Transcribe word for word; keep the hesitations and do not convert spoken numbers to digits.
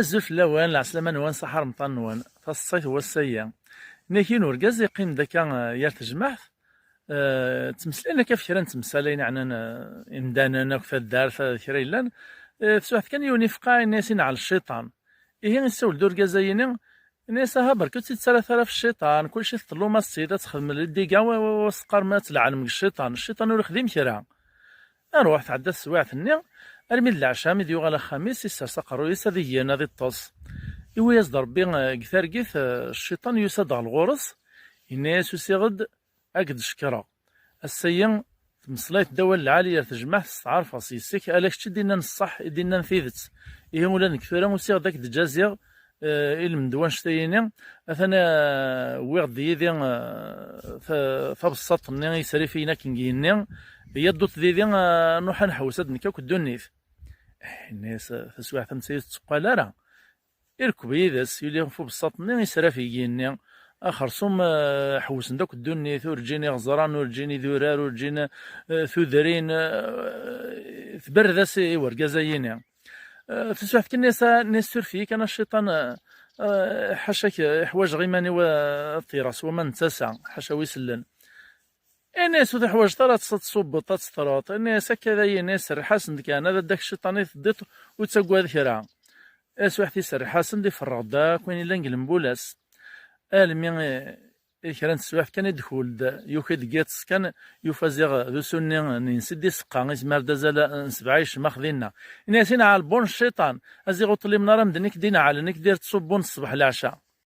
Azul fell-awen, lɛeslama-nwen, ṣaḥa remṭan-nwen, taṣṣayt n wass-agi. Nniɣ-ak yiwen urgaz yeqqim-d akka, eh, yar tejmaɛt, eh, ttmeslayen akka ɣef kra n temsalayin ɛnan, eh, imdanen akk taddart, eh, kra yellan. Eh, taswiɛt kan yiwen ifeqqa, yenna-yas inɛel cciṭan. Ihi issawel-d urgaz-ayini, yenna-yas aha berka ur tt-id-ttarrat ara ɣef cciṭan, kulci teṭṭlum-as-tt-id, ad texdem les dégâts, wa, wa, wa s-teqqarem ad tleɛnem deg cciṭan, cciṭan ur ixdim kra. Arwaḥ tɛedda teswiɛt-nni, armi d leɛca mi d-yuɣal axxam-is, issers aqerruy-is ad igen, ad iṭṭes. Iwwi-yas-d Rebbi, eh, deg targit, eh, cciṭan yusa-d ɣer ɣur-s, yenna-yas usiɣ-d ad k-d-cekkreɣ. Ass-agi, tmeslayt-d awal lɛali ar tejmaɛt, testeɛrfeḍ yes-k, ala kečč i d-innan ṣṣeḥ, i d-innan tidet. Ihi ula d nekk tura usiɣ-d ad k-d-ǧaziɣ, eh, i lmend wannect-ayini, atan, eh, wwiɣ-d yid-i, eh, ta-, tabṣaṭ-nni isrif-iyi akken deg yigenni, ya ddut didi, eh, nruḥ ad nḥewwes ad nekk akk ddunit. Eh, yenna-yas, eh, taswiɛt am tayi ur tetteqqal ara. Irkeb yid-s, yuli ɣef ubṣaṭ-nni, israf deg yigenni. Axersum, eh, ḥewwsen-d akk ddunit, ur ǧǧin iɣeẓran, ur ǧǧin idurar, ur ǧǧin, eh, tudrin, eh, tberred-as i, i wergaz-ayini. Eh, taswiɛt kan, yenna-yas, a, yenna-yas suref-iyi kan a cciṭan, eh, eh, ḥaca-k, eh, ḥwajeɣ iman-iw, eh, ad ṭṭireɣ s waman n tasa, ḥaca wi sellen. Ini-as ur teḥwaǧeḍ ara ad teṣubbeḍ, ad teṭṭreḍ. Ini-as akka dayen, iserreḥ-asen-d kan, ad addak cciṭan i teddiḍ, ur ttaggad kra. Taswiɛt iserreḥ-asen-d, iferreɣ-d akk ayen yellan deg lembula-s. Almi, eh, i kra n teswiɛt kan i d-kul-d, yuki-d deg yiḍes kan, yufa ziɣ d usu-nni n yinsi d-iseqqa, izmer-d azal n sebɛa yecmax dinna. Ini-as inɛel bun cciṭan, a ziɣ ur ṭlimen ara medden i k-d-inɛalen, i k-d-ittṣubbun ṣṣbeḥ leɛca.